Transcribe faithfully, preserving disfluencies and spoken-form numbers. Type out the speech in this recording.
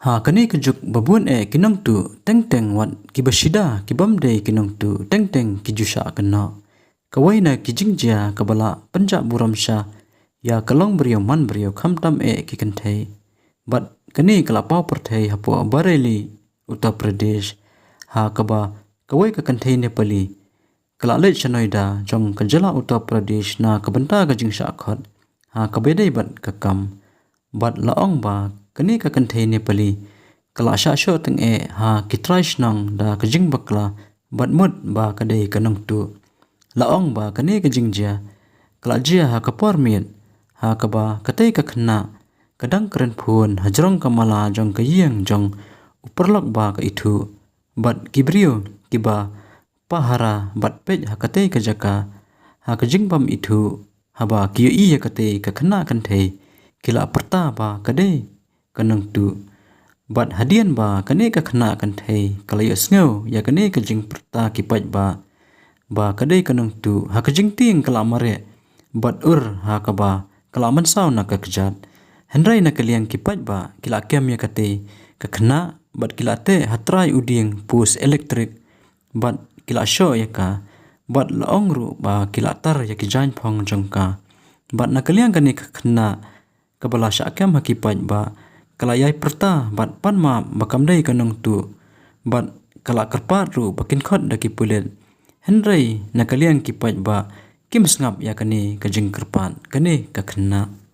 Ha kane ka juk ba bun eh ki nongtuh teng teng wat kiba shida ki bym dei ki nongtuh teng teng ki ju shah kynnoh. Kawei na ki jingjia kaba la pynjah burom sha ïa ka long briew man briew khamtam eh ki kynthei. Bad kane ka la paw pyrthei hapoh Bareilly, Uttar Pradesh, ha kaba kawei ka kynthei Nepali ka la leit sha Noida jong ka jylla Uttar Pradesh na ka bynta ka jingshah khot ha kaba dei bad ka kam. Bad la ong ba kane ka kynthei Nepali ka la shah shoh teng eh ha ki trai shnong da ka jingbakla bad mut ba ka dei ka nongtuh. La ong ba kane ka jingjia ka la jia ha ka por miet ha kaba katei ka khynnah ka dang kren phone ha jrong ka mala jong ka ïing jong u paralok ba ka ithuh. Bad ki briew kiba pahara bad peit ha katei ka jaka ha ka jingbym ithuh, haba ki ïohi ïa katei ka khynnah kynthei, ki la pyrta ba ka dei ka nongtuh. Bad hadien ba kane ka khynnah kynthei ka la ïohsngew ïa kane ka jingpyrta ki paidbah ba ka dei ka nongtuh, ha ka jingtieng ka la mareh bad ur ha kaba ka la mynsaw na ka kjat. Hynrei na ka liang ki paidbah ki la kem ïa katei ka khynnah bad ki la teh ha trai u dieng post elektrik bad ki la shoh ïa ka. Bad la ong ruh ba ki la tar ïa ki jaiñphong jong ka. Bad na ka liang kane ka khynnah kaba la shah kem ha ki paidbah ka la ïai pyrta bad pan map ba kam dei ka nongtuh. Bad ka la kyrpad ruh ba kin khot da ki pulit. Hynrei na ka liang ki paidbah kim sngap ïa kane ka jingkyrpad kane ka khynnah.